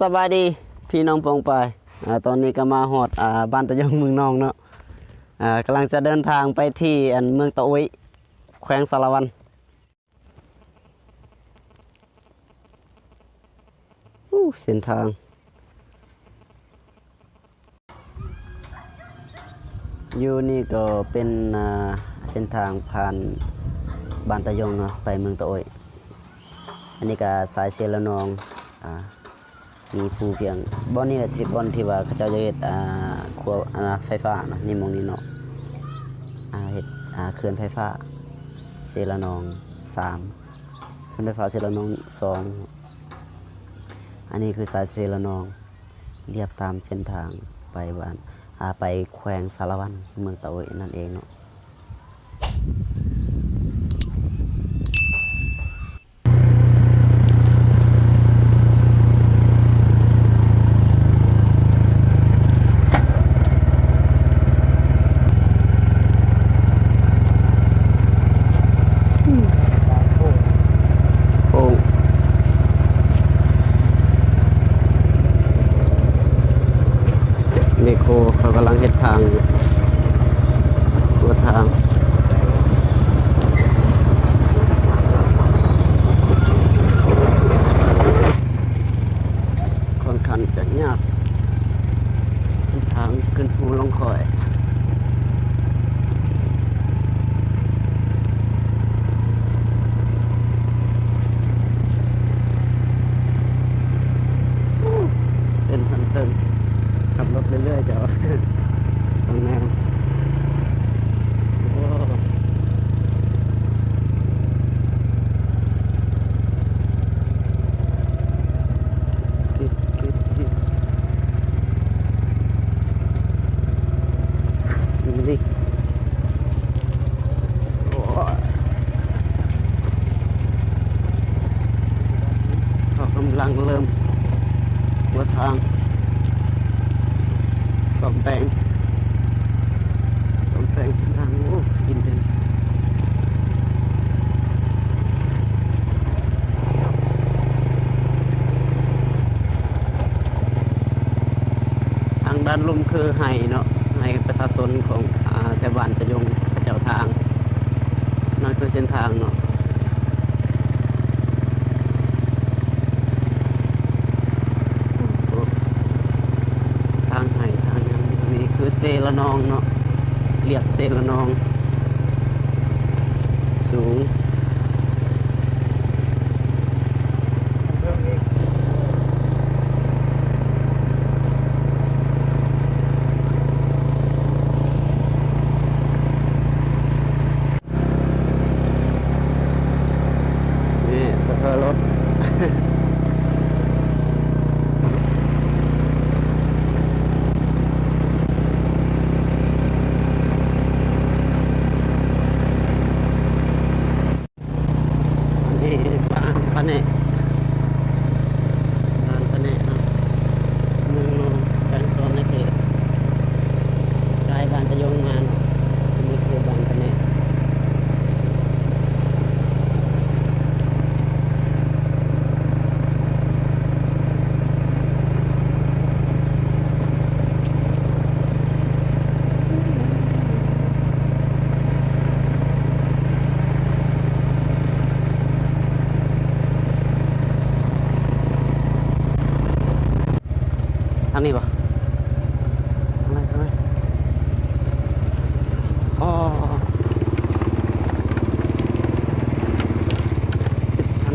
ສະບາຍດີພີ່ນ້ອງປ້ອງປາຍ ອາ ຕອນນີ້ກໍມາຮອດ ອາ ບ້ານຕາຢອງເມືອງນອງເນາະ ອາ ກຳລັງຈະເດີນທາງໄປທີ່ ອັນ ເມືອງຕາໂອ້ຍ ແຂວງສາລະວັນ. ໂອ້ ເສັ້ນທາງ ຢູ່ນີ້ກໍເປັນ ອ່າ ເສັ້ນທາງຜ່ານບ້ານຕາຢອງເນາະ ໄປເມືອງຕາໂອ້ຍ. ອັນນີ້ກໍສາຍເຊລະນອງ ອ່າ ມີພູພຽງ ບ່ອນນີ້ແຫຼະທີ່ ບ່ອນທີ່ວ່າເຂົາເຈົ້າຈະເຮັດ ອ່າ ຂົວ ອ່າ ໄຟຟ້າເນາະ ນີ້ ໝ່ອງນີ້ເນາະ ອ່າ ເຮັດ ອ່າ ເຂື່ອນໄຟຟ້າເຊລະນອງສາມ ເຂື່ອນໄຟຟ້າເຊລະນອງສອງ. ອັນນີ້ຄືສາຍເຊລະນອງ ລຽບຕາມເສັ້ນທາງໄປບ້ານ ອ່າ ໄປແຂວງສາລະວັນ ເມືອງຕາໂອ້ຍນັ້ນເອງເນາະ. ໂອ້ ແມກໂຄເຂົາກຳລັງເຮັດທາງຢູ່ ຕົວທາງ ຂ້ອນຂ້າງຈະຍາກ ເສັ້ນທາງຂຶ້ນພູລົງຂ້ອຍ. ໂອ້ ເສັ້ນທາງເທິງ ຂັບລົດເລື້ອຍໆ ເຈົ້າ ຕ້ອງແນວ ໂອ້ ເຂົາກຳລັງເລີ່ມຫົວທາງ ສ້ອມແປງ ສ້ອມແປງເສັ້ນທາງ. ໂອ້ ດິນເຖື່ອນ. ທາງດ້ານລຸ່ມຄືໄຮ່ເນາະ ໄຮ່ປະຊາຊົນຂອງ ອາ ແຖວບ້ານຕາຢອງເຈົ້າທາງ ນັ້ນຄືເສັ້ນທາງເນາະ. ໂອ້ ທາງໄຮ່ທາງຫຍັງ ນີ້ຄືເຊລະນອງເນາະ ລຽບເຊລະນອງ ສູງ. ນີ້ ໂຊເຟີລົດ ອັນນີ້ບ້ານປະແນະ ບ້ານປະແນະເນາະ ເມືອງນອງ ແຂວງສະຫວັນນະເຂດ ກາຍບ້ານຕາຢອງມາເນາະ. ອັນນີ້ຄືບ້ານປະແນະ. ທາງນີ້ບໍ່? ທາງໃດ? ທາງໃດ? ອໍ ສິບພັນ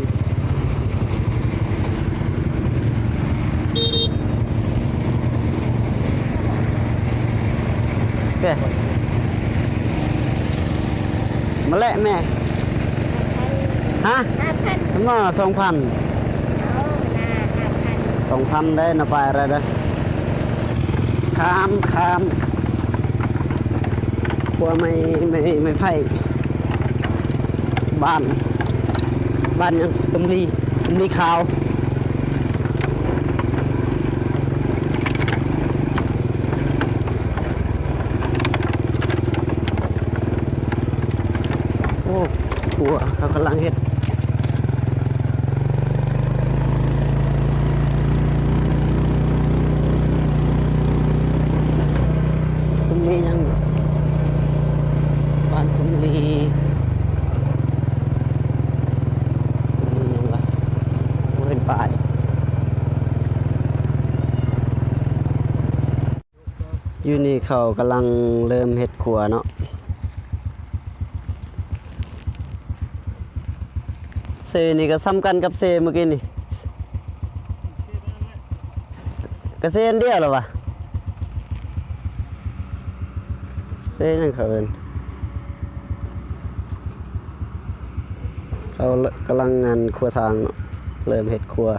ເດ້ ມາແລະແມ່. ຮະ? ຫ້າພັນ ມາສອງພັນ ເອົາໜ້າ ຫ້າພັນ ສອງພັນໄດ້ນະ ໄປແລ້ວເດີ. ຂ້າມ ຂ້າມ ຂົວໄມ້ ໄມ້ ໄມ້ໄຜ່ ບ້ານ ບ້ານຫຍັງ? ຕຸມລີ ຕຸມລີຂາວ. ໂອ້ ຂົວເຂົາກຳລັງເຮັດ. ຢູ່ນີ້ເຂົາກຳລັງເລີ່ມເຮັດຄົວເນາະ. ເຊນີ້ກໍສ່ຳກັນກັບເຊມື້ກີ້ນີ້ ກະເຊອັນດຽວລະວະ. ເຊຫຍັງເຂົາເອີ້ນ? ເຂົາກຳລັງງານຄົວທາງເນາະ ເລີ່ມເຮັດຄົວ.